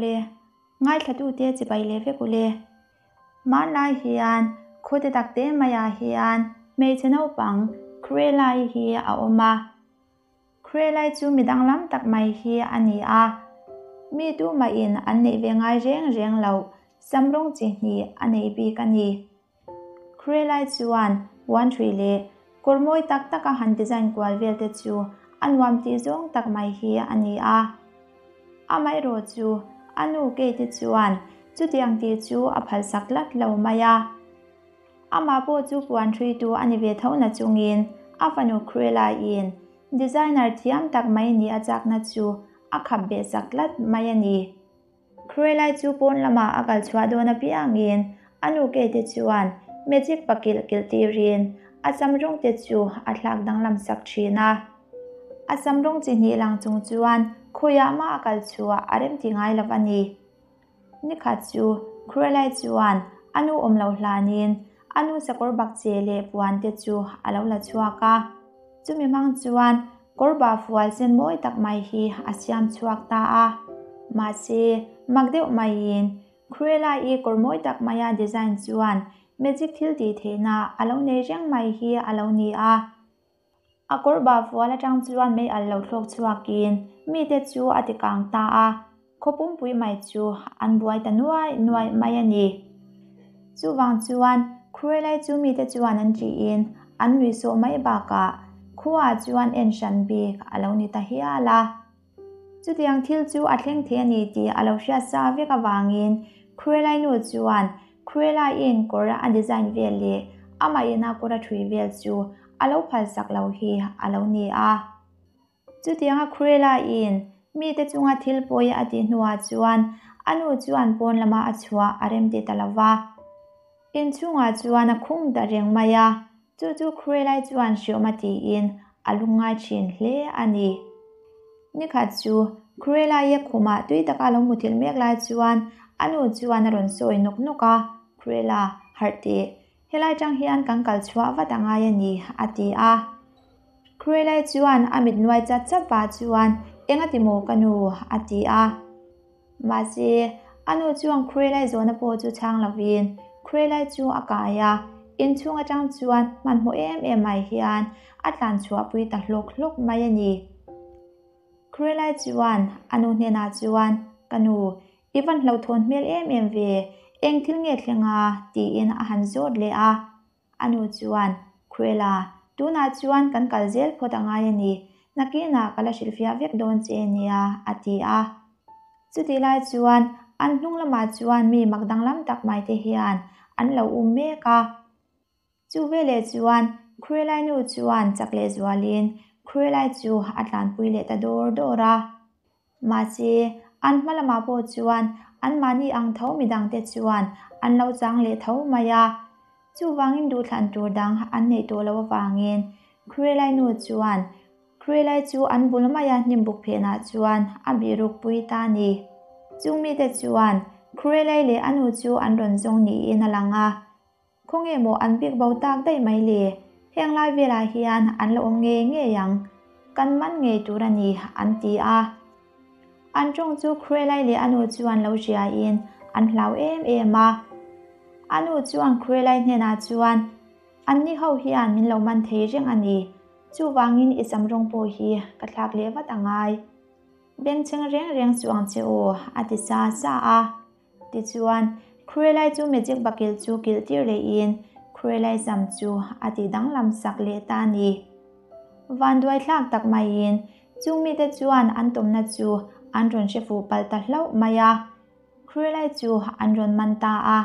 Awle, ngaithlatute chibai leh vek ule. Hmanlai hian khawte takte maiah hian hmeichhe naupang Cruella-i hi a awm a. Cruella-i chu mi danglam tak mai hi a ni a, mi tumahin an neih ve ngai reng reng loh samrawng chi hnih a nei bik a ni. Cruella-i chuan puanthui leh kawr mawi tak taka han design kual vel te chu a nuam tih zawng tak mai hi a ni a. Amaherawh chu a nu Kate chuan chutiang tih chu a phalsak tlat lo mai a. Amah pawh chu puanthuitu a ni ve tho na chungin a fanu Cruella-i'n designer thiam tak mai nih a chakna chu a khap beh sak tlat mai a ni. Cruella chu pawn lamah a kal chhuah dawn apiangin a nu Kate chuan magic pakilh kilh tirin a sam rawng te chu a thlak danglam sak thin a. A sam rawng chi hnih lang chung chuan khawiah mah a kal chhuah a rem ti ngai lo a ni. Nikhat chu Cruella chuan a nu awm lo hlanin a nu sakawr bakche leh puan te chu a lo la chhuak a. Chumi hmang chuan Kawr bah fual sen mawi tak mai hi a siam chhuak ta a. Mahse, mak deuh maiin Cruella-i kawr mawi tak maia design chuan magic thil tih theihna a lo nei reng mai hi a lo ni a. A kawr bah fual atang chuan mei al lo thlawk chhuakin mite chu a ti kang ta a. Khaw pumpui mai chu an buai ta nuai nuai mai a ni. Chuvang chuan Cruella chu mite chuan an ṭihin an nuihsawh mai bakah khuaah chuan en hran bik a lo ni ta hial a. Chutiang thil chu a thleng thei a ni tih a lo hriat sa vek avangin Cruella nu chuan Cruella in kawr a design vel leh amah ina kawr a ṭhui vel chu a lo phalsak lo hi a lo ni a. Chutianga Cruella-i'n mite chunga thil pawi a tih hnuah chuan a nu chuan pawn lama a chhuah a rem ti ta lo va. Inchhungah chuan a khung ta reng mai a, chu chu Cruella-i chuan hriawm a tiin a lungngai thin hle a ni. Nikhat chu Cruella-i a khumah tui taka a lo muthilh mek lai chuan a nu chuan a rawn sawi nawk nawk a, Cruella, harh teh, helai tang hian kan kal chhuah vat a ngai a ni, a ti a. Cruella chuan a mit nuai chat chat pah chuan, Eng a ti maw ka nu? a ti a. Mahse, a nu chuan Cruella zawhna pawh chu chhang lovin Cruella chu a kai a, inchhung atang chuan hmanhmawh em em mai hian a tlan chhuahpui ta hlawk hlawk mai a ni. Cruella chuan a nu hnenah chuan, Ka nu, i van hlauhthawn hmel em em ve, eng thil nge thleng a? tiin a han zawt leh a. A nu chuan, Cruella, tunah chuan kan kal zel phawt a ngai a ni, nakinah ka la hrilhfiah vek dawn che nia, a ti a. Chutih lai chuan an hnung lamah chuan mi mak danglam tak mai te hian an lo um mek a. Chu veleh chuan Cruella-i nu chuan chak leh zualin Cruella-i chu a tlanpui leh ta dawr dawr a. Mahse, an hma lamah pawh chuan anmahni ang tho midangte chuan an lo chang leh tho mai a. Chuvangin duhthlan tur dang an neih tawh loh avangin Cruella-i nu chuan Cruella-i chu an bul maia hnimbuk phenah chuan a bihruk pui ta a ni. Chung mite chuan Cruella-i leh a nu chu an rawn zawng niin a lang a. Khawnge maw an bik bo tak daih mai le? Heng lai velah hian an la awm ngei ngei ang. Kan man ngei tur a ni, an ti a. An tawng chu Cruella-i leh a nu chuan lo hriain an hlau em em a. A nu chuan Cruella-i hnenah chuan, Anni ho hian min lo man thei reng a ni. Chuvangin i sam rawng pawh hi ka thlak leh vat a ngai. Bengchheng reng reng chu ang che aw, a ti sa sa a. Tichuan, Cruella chu magic bakilh chu kilh tir lehin Cruella sam chu a ti danglam sak leh ta a ni. Vanduai thlak tak maiin chung mite chuan an tawmna chu an rawn hre fuh palh ta hlauh mai a, Cruella chu an rawn man ta a.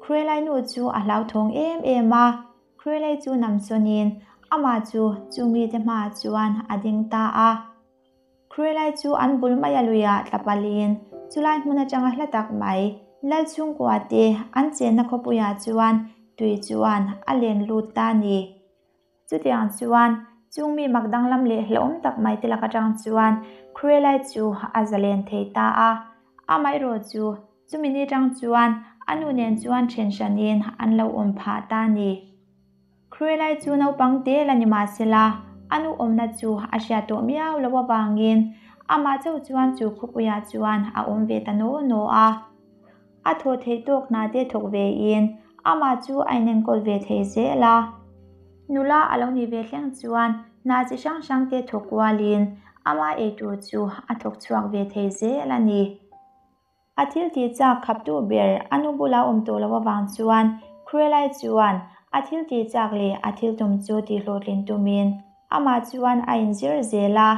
Cruella nu chu a hlauthawng em em a, Cruella chu namsawnin amah chu chung mite hmaah chuan a ding ta a. Cruella chu an bul mai a luiah tla palin chulai hmun atanga hla tak mai Lal chhungkua te an chenna khawpuiah chuan tui chuan a len lut ta a ni. Chutiang chuan chung mi mak danglam leh hlauhawm tak mai te lak atang chuan Cruella chu a zalen thei ta a. Amaherawh chu chumi ni tang chuan a nu nen chuan then hranin an lo awm phah ta a ni. Cruella chu naupang te la ni mahsela, a nu awmna chu a hriat tawh miau loh avangin Amah chauh chuan chu khawpuiah chuan a awm ve ta naw naw a. A thawh theih tawk hna te thawk ve in amah chu a inenkawl ve thei zel a. Nula a lo nih ve thleng chuan hna chi hrang hrang te thawk kualin ama eitur chu a thawk chhuak ve thei zel a ni. A thil tih chak khaptu ber a nu bula awm tawh loh avang chuan Cruelai chuan a thil tih chak leh a thil tum chu tihhlawhtlin tumin amah chuan a inzir zel a.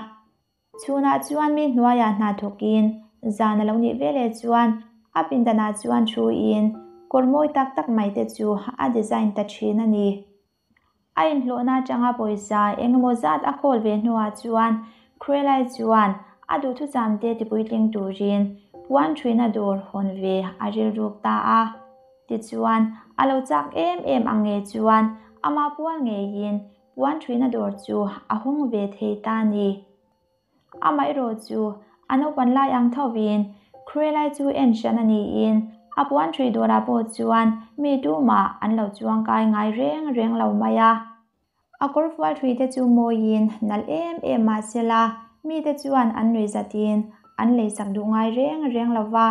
Chhunah chuan mi hnuaiah hna thawkin zan a lo nih veleh chuan a pindanah chuan thuin kawr mawi tak tak mai te chu a design ta thin a ni. A inhlawhna atanga pawisa engemaw zat a khawl ve hnuah chuan Cruelai chuan a duhthusam te tipuitling turin puan thuina dawr hawn ve a rilruk ta a. Tichuan, a lo chak em em ang nge chuan ama pual ngeiin puan thuina dawr chu a hawng ve thei ta a ni. Amaherawh chu a naupan lai ang thovin Cruelai chu en hran a niin a puan thui dawrah pawh chuan mi tumah an lo chuangkai ngai reng reng lo mai a. A kawrfual thui te chu mawiin nalh em em mah sela mite chuan an nuih zatin an leisak duh ngai reng reng lo va.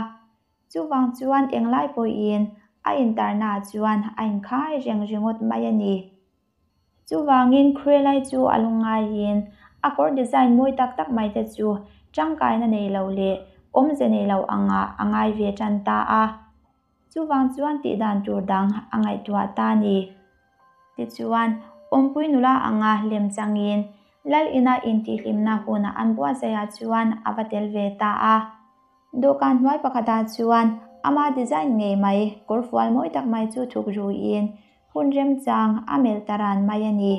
Chuvang chuan englai pawhin a intarnaah chuan a inkhai reng ringawt mai a ni. Chuvangin Cruelai chu a lungngaiin a kawr design mawi tak tak mai te chu tangkaina nei lo leh awmze nei lo angah a ngai ve tan ta a. Chuvang chuan tihdan tur dang a ngaihtuah ta a ni. Tichuan, awmpui nula anga lem changin Lal ina intihhlimna huna an buatsaihah chuan a va tel ve ta a. Dawhkan hnuai pakhatah chuan ama design ngei mai kawrfual mawi tak mai chu thuk ruiin hun remchang a melh ta ran mai a ni.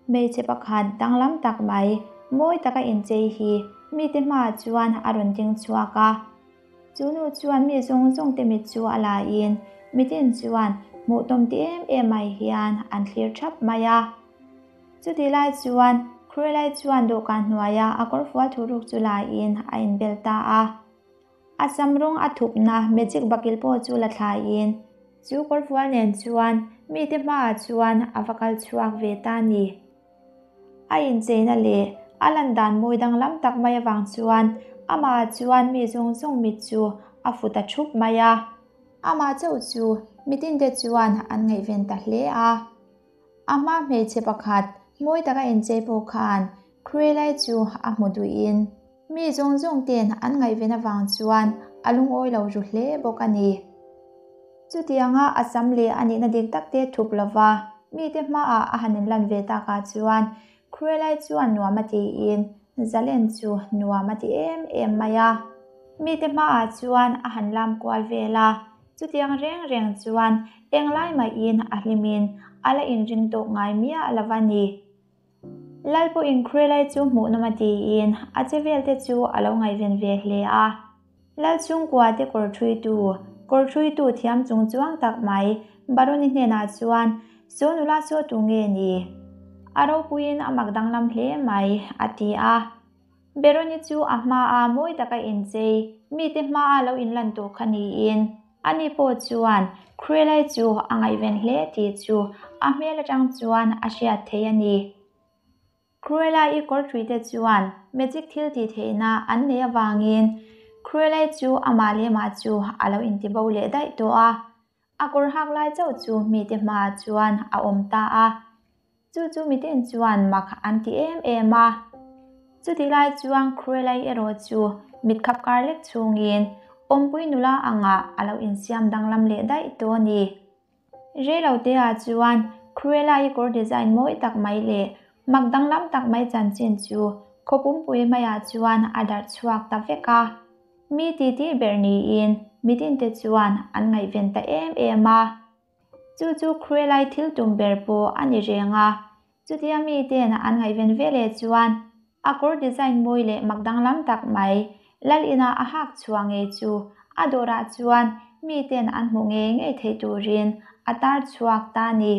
Hmeichhe pakhat danglam tak mai mawi taka inchei hi mite hmaah chuan a rawn ding chhuak a. Chu nu chuan mi zawng zawng te mit chu a laiin mitin chuan hmuh tawm ti em em mai hian an thlir thap mai a. Chutih lai chuan Cruelai chuan dawhkan hnuaia a kawrfual thuruk chu laiin a inbel ta a. A sam rawng a thupna magic bakil pawh chu la thlaiin chu kawrfual nen chuan mite hmaah chuan a va kal chhuak ve ta a ni. A incheina leh a lan dan mawi danglam tak mai avang chuan amah chuan mi zawng zawng mit chu a fu ta thup mai a. Amah chauh chu mitinte chuan an ngaihven ta hle a. A hma hmeichhe pakhat mawi taka inchei pawh khan Cruelai chu a hmu duhin mi zawng zawng ten an ngaihven avang chuan a lungawi lo ru hle bawk a ni. Chutianga a sam leh a nihna dik tak te thup lova mite hmaah a han inlan ve takah chuan Cruelai chuan nuam a tiin Zalen chu nuam a ti em em mai a. Mite hmaah chuan a han lam kual vel a. Chutiang reng reng chuan englai mahin a hlimin a la inring tawh ngai miah lo a ni. Lal pawhin Cruelai chu hmuhnawm a tiin a che vel te chu a lo ngaihven ve hle a. Lal chhungkua te kawr thuitu, kawr thuitu thiam chung chuang tak mai Baroni hnenah chuan, Saw nula saw tu nge ni? A ropuiin a mak danglam hle mai, a ti a. Beroni chu a hmaa mawi taka inchei, mite hmaa lo inlan tawh kha niin, ani pawh chuan Cruelai chu a ngaihven hle tih chu a hmel atang chuan a hriat theih a ni. Cruelai kawr ṭuite chuan magic thil tih theihna an neih avangin Cruelai chu amah leh mah chu a lo intibo leh daih tawh a, a kawr hak lai chauh chu mite hmaah chuan a awm ta a. Chu chu miten chuan mak an ti em em a. Chutih lai chuan Cruelai erawh chu mit khap kar lek chungin awmpui nula angah a lo insiam danglam leh daih tawh a ni. Reiloteah chuan Cruelai kawr design mawi tak mai leh mak danglam tak mai chanchin chu khaw pumpui maiah chuan a darh chhuak ta vek a. Mi titi ber niin mitinte chuan an ngaihven ta em em a. Chu chu Cruelai thil tum ber pawh a ni reng a, chutia miten an ngaihven ve leh chuan a kawr design mawi leh mak danglam tak mai Lal ina a hak chhuah ngei chu a dawrah chuan miten an hmuh ngei ngei theih turin a tar chhuak ta a ni.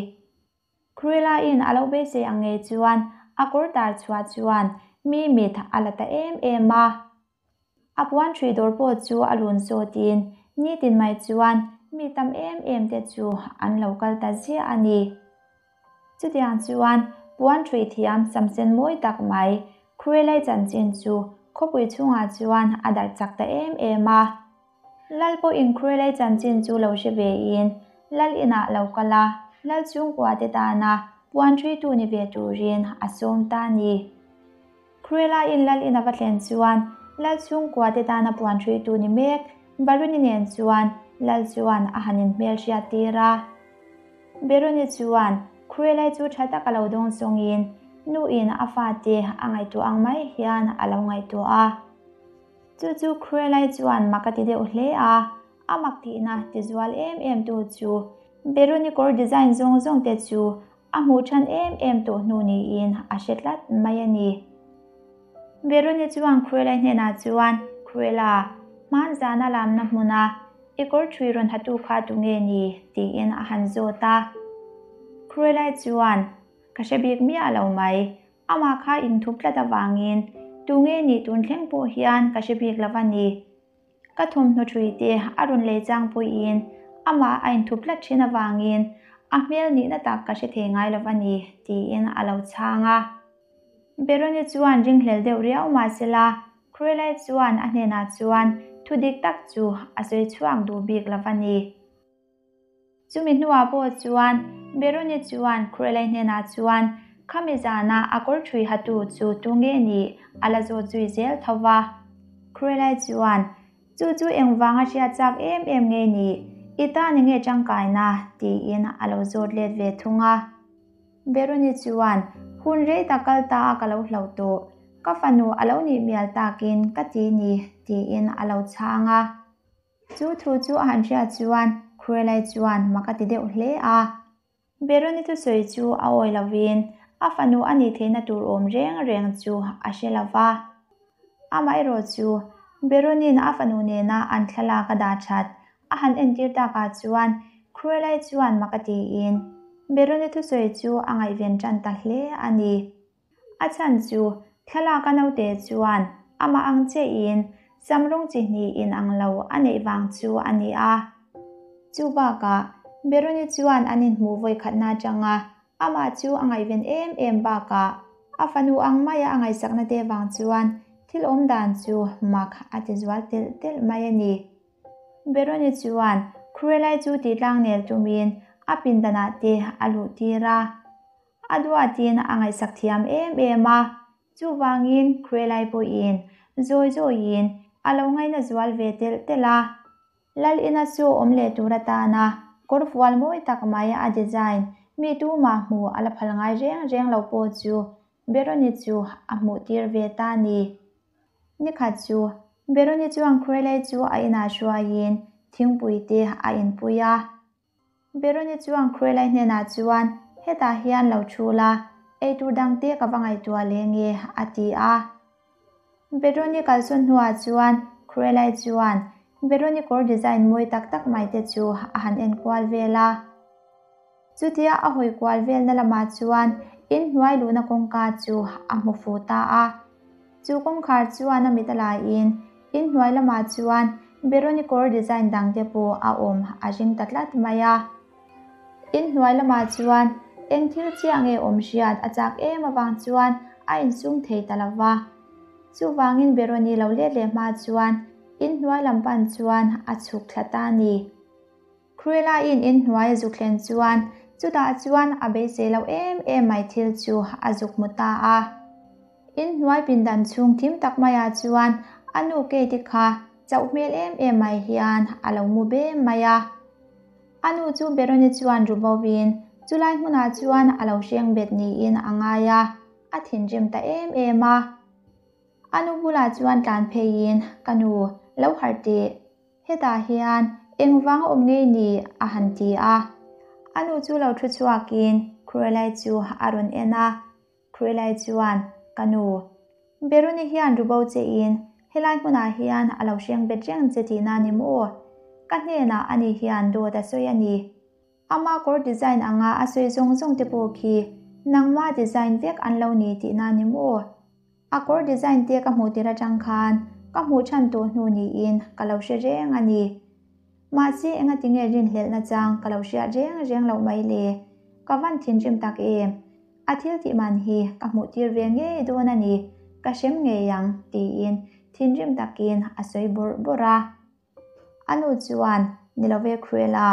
Cruella-in a lo beisei ang ngei chuan a kawr tar chhuah chuan mi mit a la ta em em a. A puan ṭhui dawr pawh chu a lun sawtin nitin mai chuan mi tam em em te chu an lo kal ta ziah a ni. Chutiang chuan puan ṭhui thiam samsen mawi tak mai Cruella-i chanchin chu khawpui chhungah chuan a darh chak ta em em a. Lal pawhin Cruella-i chanchin chu lo hre vein Lal inah lo kal a, Lal chhungkua te tana puan ṭhuitu ni ve turin a sawm ta a ni. Cruella-in Lal in a va thlen chuan Lal chhungkua te tana puan ṭhuitu ni mek Baruni nen chuan Lal chuan a han inhmelhriat tir a. Beruni chuan Cruella-i chu ṭha taka lo dawng sawngin nuin a fate a ngaihtuah ang mai hian a lo ngaihtuah a. Chu chu Cruella-i chuan mak a ti deuh hle a, a mak tihna ti zual em em tu chu Beruni kawr design zawng zawng te chu a hmuh than em em tawh hnu niin a hre tlat mai a ni. Beruni chuan Cruella-i hnenah chuan, Cruella, hman zana lamna hmuna i kawr thui rawn hatu kha tu nge ni? tiin a han zawt a. Cruella-i chuan, Ka hre bik miah lo mai, Amah kha inthup tlat avangin tunge nih tun thleng pawh hian ka hre bik lo a ni. Ka thawmhnaw thui te a rawn lei chang pawhin amah a inthup tlat thin avangin a hmel nihna tak ka hre thei ngai lo a ni, tiin a lo chhang a. Beroni chuan ringhlel deuh riau mah sela Cruelai chuan a hnenah chuan thu dik tak chu a sawi chhuak duh bik lo a ni. Chumi hnuah pawh chuan Beroni chuan Cruelai hnenah chuan khami zana a kawr thui hatu chu tu nge nih a la zawt zui zel tho va. Cruelai chuan, Chu chu engvanga hriat chak em em nge nih, i tan enge tangkaina? tiin a lo zawt let ve thung a. Beroni chuan, Hun rei tak kal ta a ka lo hloh tawh, ka fanu a lo nih mial takin ka ti ni, tiin a lo chhang a. Chu thu chu a han hriat chuan Cruelai chuan mak a ti deuh hle a. Beroni thusawi chu a awi lovin a fanu a nih theihna tur awm reng reng chu a hre lo va. Amaherawh chu Beroni'n a fanu nena an thlalak a dah that a han entir takah chuan Cruelai chuan mak a tiin Beroni thusawi chu a ngaihven tan ta hle a ni. A chhan chu thlalak a naute chuan amah ang chiahin sam rawng chi hnih in ang lo a neih vang chu a ni a. Chu bakah Beroni chuan an inhmuh vawi khatna atanga amah chu a ngaihven em em bakah a fanu ang maia a ngaihsakna te vang chuan thil awm dan chu mak a ti zual telh telh mai a ni. Beroni chuan Cruelai chu tih tlangnel tumin a pindanah te a luh tir a. A duatin a ngaihsak thiam em em a, chuvangin Cruelai pawhin zawi zawiin a lo ngaina zual ve telh telh a. Lal ina chu awm leh tur atana kawr fual mawi tak mai a design mi tumah hmuh a la phal ngai reng reng lo pawh chu Beroni chu a hmuh tir ve ta a ni. Nikhat chu Beroni chuan Cruelai chu a inah hruaiin thingpui te a inpui a. Beroni chuan Cruelai hnenah chuan, Hetah hian lo thu la, eitur dangte ka va ngaihtuah leh nge, a ti a. Beroni kalsawn hnuah chuan Cruelai chuan Beroni kawr design mawi tak tak mai te chu a han en kual vel a. Chutia a hawi kual velna lamah chuan inhnuai luhna kawngka chu a hmu fuh ta a. Chu kawngkhar chuan a mit a laiin inhnuai lamah chuan Beroni kawr design dang te pawh a awm a ring ta tlat mai a. Inhnuai lamah chuan eng thil chiah nge awm hriat a chak em avang chuan a insum thei ta lo va. Chuvangin Beroni lo let leh hma chuan inhnuai lam pan chuan a chhuk thla ta a ni. Cruella-in inhnuai a zuk thlen chuan chutah chuan a beisei loh em em mai thil chu a zuk hmu ta a. Inhnuai pindan chhung thim tak maiah chuan a nu Kate-i kha chauh hmel em em mai hian a lo mu bem mai a. A nu chu Beroni chuan ru bovin chulai hmunah chuan a lo hreng bet niin a ngai a, a thinrim ta em em a. A nu bulah chuan tlan pheiin, Ka nu, lo harh teh. Hetah hian engvang awm ngei ni? a han ti a. A nu chu lo thu chhuakin Cruelai chu a rawn en a. Cruelai chuan, Ka nu, Beruni hian rubo che in helai hmunah hian a lo hreng bet reng che tihna ni maw? Ka hnenah ani hian dawt a sawi a ni. Ama kawr design anga a sawi zawng zawng te pawh khi nangma design vek an lo ni tihna ni maw? A kawr design te ka hmuh tir atang khan ka hmuh chhan tawh hnu niin ka lo hre reng a ni. Mahse engati nge rinhlelhna chang ka lo hriat reng reng loh mai le? Ka van thinrim tak em? A thil tih man hi ka hmuh tir ve ngei dawn a ni. Ka hrem ngei ang, tiin thinrim takin a sawi bawrh bawrh a. A nu chuan, Ni lo ve Cruella,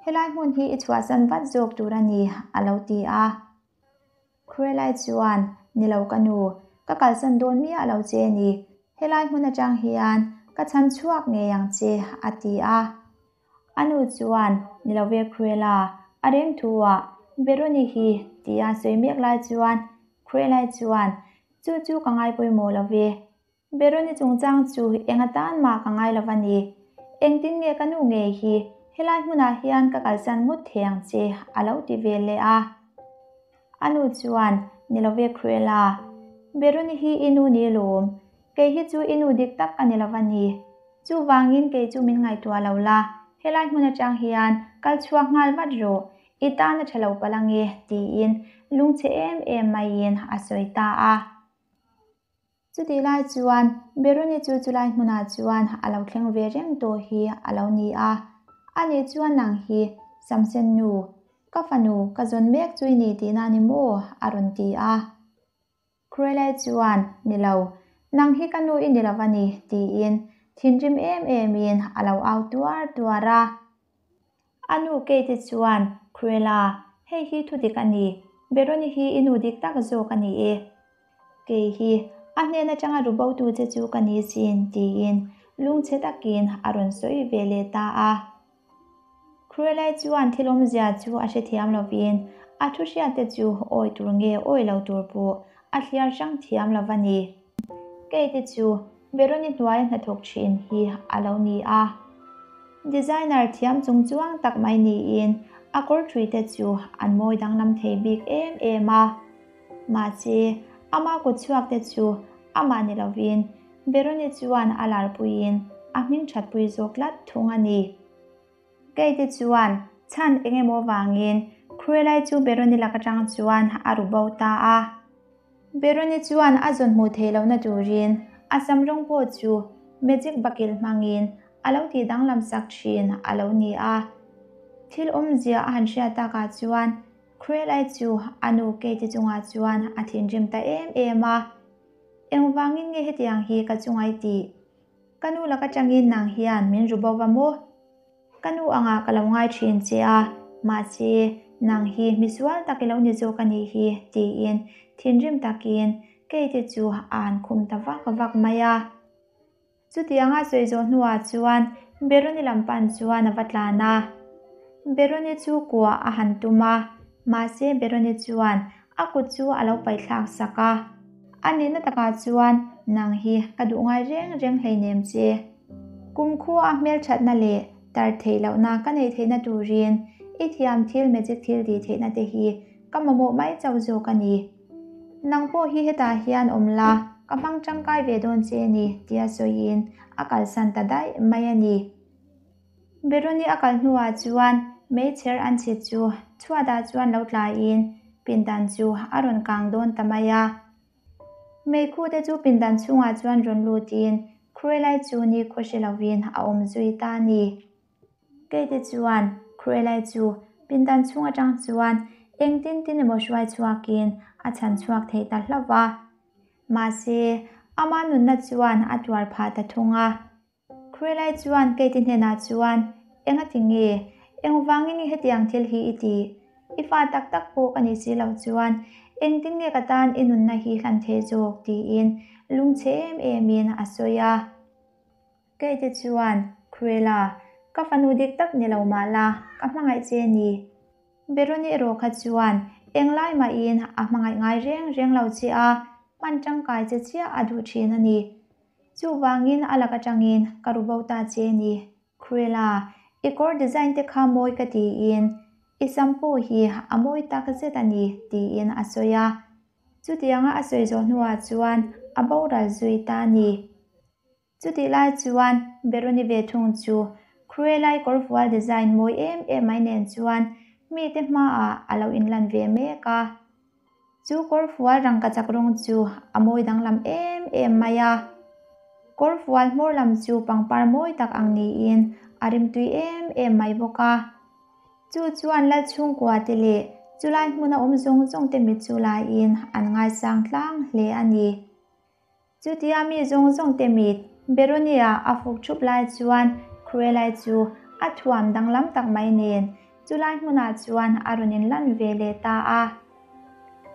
helai hmun hi i chhuahsan vat zawk tur a ni, a lo ti a. Cruella chuan, Ni lo ka nu, ka kalsan dawn miah lo che a ni, helai hmun atang hian ka chhan chhuak ngei ang che, a ti a. A nu chuan, Ni lo ve Cruella, a reng thu ah Beroni hi, tia sawi mek lai chuan Cruella chuan, Chu chu ka ngai pawimawh lo ve, Beroni chungchang chu eng atan mah ka ngai lo va ni. Engtin nge ka nu ngei hi helai hmunah hian ka kalsan ngut thei ang che, a lo ti ve leh a. A nu chuan, Ni lo ve Cruella, Beroni hi i nu ni lawm, kei hi chu i nu dik tak ka ni lo va ni. Chuvangin kei chu min ngaihtuah lo la, helai hmun atang hian kal chhuak nghal vat rawh, i tan a tha lo palh ange, tiin lungchhe em em maiin a sawi ta a. Chutih lai chuan Beroni chu chulai hmunah chuan a lo thleng ve reng tawh hi a lo ni a. Ani chuan nang hi Samsen nu, ka fanu ka zawn mek chu i ni tihna ni maw? a rawn ti a. Cruelai chuan, Ni lo, nang hi ka nu i ni lo va ni, tiin thinrim em emin a lo au tuar tuar a. A nu Kate chuan, Cruella, hei hi thu dik a ni. Beroni hi i nu dik tak zawk a ni e. Kei hi a hnen atanga ru bo tu che chu ka ni sin, tiin lungchhe takin a rawn sawi ve leh ta a. Cruella chuan thil awmzia chu a hrethiam lovin a thu hriatte chu awi tur nge awi lo tur pawh a thliar hrang thiam lo va ni. Kate chu Beroni hnuaia hnathawk thin hi a lo ni a. Designer thiam chung chuang tak mai niin a kawr thui te chu an mawi danglam thei bik em em a. Mahse, ama kut chhuak te chu amah ni lovin Beroni chuan a larpuiin a hming thatpui zawk tlat thung a ni. Kate chuan chhan eng emaw vangin Cruelai chu Beroni lak atang chuan a ru bo ta a. Beroni chuan a zawn hmuh theih lohna turin a sam rawng pawh chu magic bakil hmangin a lo tih danglam sak thin a lo ni a. Thil awmzia a han hriat takah chuan Cruelai chu a nu Kate chungah chuan a thinrim ta em em a. Engvangin nge hetiang hi ka chungai tih? Ka nu lak atangin nang hian min ru bo va maw? Ka nu angah ka lo ngai thin che a, mahse nang hi misual tak i lo ni zawk a nih hi, tiin thinrim takin Kate chu a han khum ta vak vak mai a. Chutianga sawi zawh hnuah chuan Beroni lam pan chuan a va tlan a. Beroni chu kuah a han tum a, mahse Beroni chuan a kut chu a lo paihthlak sak a. A nihna takah chuan nang hi ka duh ngai reng reng hleinem che. Kumkhua a hmelthatna leh tar theih lohna ka neih theihna turin i thiam thil magic thil tih theihna te hi ka mamawh mai chauh zawk a ni. Nang pawh hi hetah hian awm la, ka hmang tangkai ve dawn che a ni, tia sawiin a kalsan ta daih mai a ni. Beroni a kal hnuah chuan meichher an chhit chu chhuatah chuan lo tlaiin pindan chu a rawn kang dawn ta mai a. Meikhu te chu pindan chhungah chuan rawn lutin Cruelai chu ni khaw hre lovin a awm zui ta a ni. Kate chuan Cruelai chu pindan chhung atang chuan engtin tin emaw hruai chhuakin a chhan chhuak thei ta hlauh va. Mahse, ama nunna chuan a tuar phah ta thung a. Cruelai chuan Kate hnenah chuan, Enga ti nge? Engvangin i hetiang thil hi i ti? I fa tak tak pawh ka nih si loh chuan engtin nge ka tan i nunna hi hlan thei zawk? tiin lungchhe em emin a sawi a. Kate chuan, Cruella, ka fanu dik tak ni lo mah la, ka hmangaih che ni. Beroni erawh kha chuan englai mahin a hmangaih ngai reng reng lo che a, hman tangkai che chiah a duh thin a ni. Chuvangin a lak atangin ka ru bo ta che ni. Cruella, i kawr design te kha mawi ka tiin i sam pawh hi a mawi tak zet a ni, tiin a sawi a. Chutianga a sawi zawh hnuah chuan a boral zui ta a ni. Chutih lai chuan Beroni ve thung chu Cruella-i kawrfual design mawi em em mai nen chuan mite hmaah a lo inlan ve mek a. Chu kawrfual rangkachak rawng chu a mawi danglam em em mai a. Kawrfual hmawr lam chu pangpar mawi tak ang niin a rimtui em em mai bawk a. Chu chuan lal chhungkua te leh chulai hmuna awm zawng zawng te mit chu laiin an ngaisang tlang hle a ni. Chutia mi zawng zawng te mit Beronia a fuk thup lai chuan Cruella-i chu a thuam danglam tak mai nen chulai hmunah chuan a rawn inlan ve leh ta a.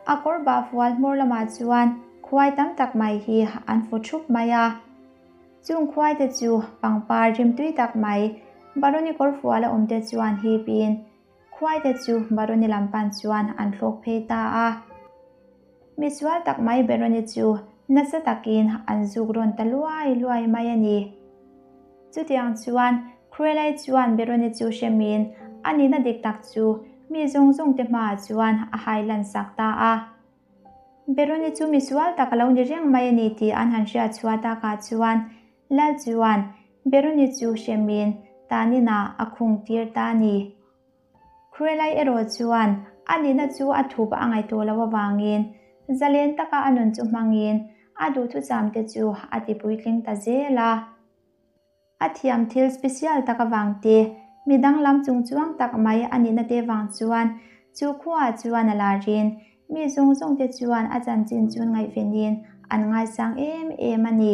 A kawr bah fual hmawr lamah chuan khuai tam tak mai hi an fu thup mai a. Chung khuai te chu pangpar rimtui tak mai Baroni kawr fuala awm te chuan hipin khuai te chu Baroni lam pan chuan an thlawk phei ta a. Misual tak mai Baroni chu nasa takin an zuk rawn ta luai luai mai a ni. Chutiang chuan Cruella-i chuan Baroni chu hremin a nihna dik tak chu mi zawng zawng te hmaah chuan a hailan sak ta a. Beroni chu misual tak a lo ni reng mai a ni tih an han hriat chhuah takah chuan Lal chuan Beroni chu hremin taninah a khung tir ta a ni. Cruella-i erawh chuan a nihna chu a thup a ngaihtuah loh avangin zalen taka a nun chu hmangin a duhthucham te chu a ti puitling ta zel a. A thiam thil special tak avang te, mi danglam chungchuang tak mai a nihna te vang chuan chu khuaah chuan a larin mi zawng zawng te chuan a chanchin chu ngaihvenin an ngaisang em em a ni.